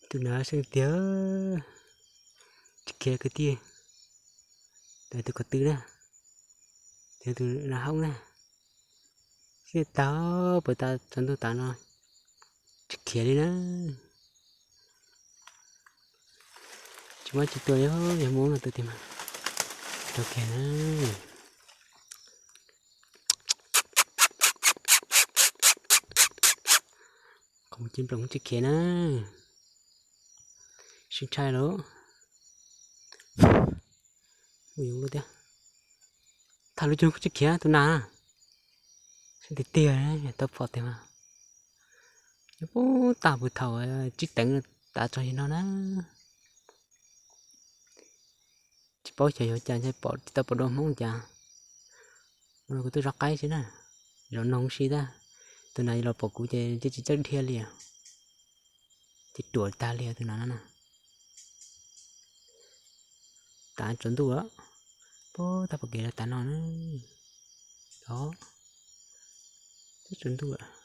Tus nav seej tiag, tsis khiav kwv tij. Tus ko tw na, tus nav hoob na, siab tag, puas tas tsaus ntuj tas no tsis khiav li na. Tsis muab tsis tua, yog muab no tua tiag mas rau kiag na. Qhov mus ci nploos tsis khiav na, sib ntshai lawm. Mus yuav lub tiag, tham lub cuag tsis khiav tus nas. Sib tiag tiag, tau pom tiag mas. Nyob puag tag puag thaum tsib teev tav txog yog no na. Tsis paub xyov yuav cas ntshai pom tsis tau pom dua hmoob cas. Ua rau kuv twb zov qaib xwb na, zov noog si tab. Tus nas los pom kuv ces tsis txawj dhia li, ces ruam tag li tus nas no na. Tav tsaus ntuj, puag tag pom kev los tav no na. Os, twb tsaus ntuj.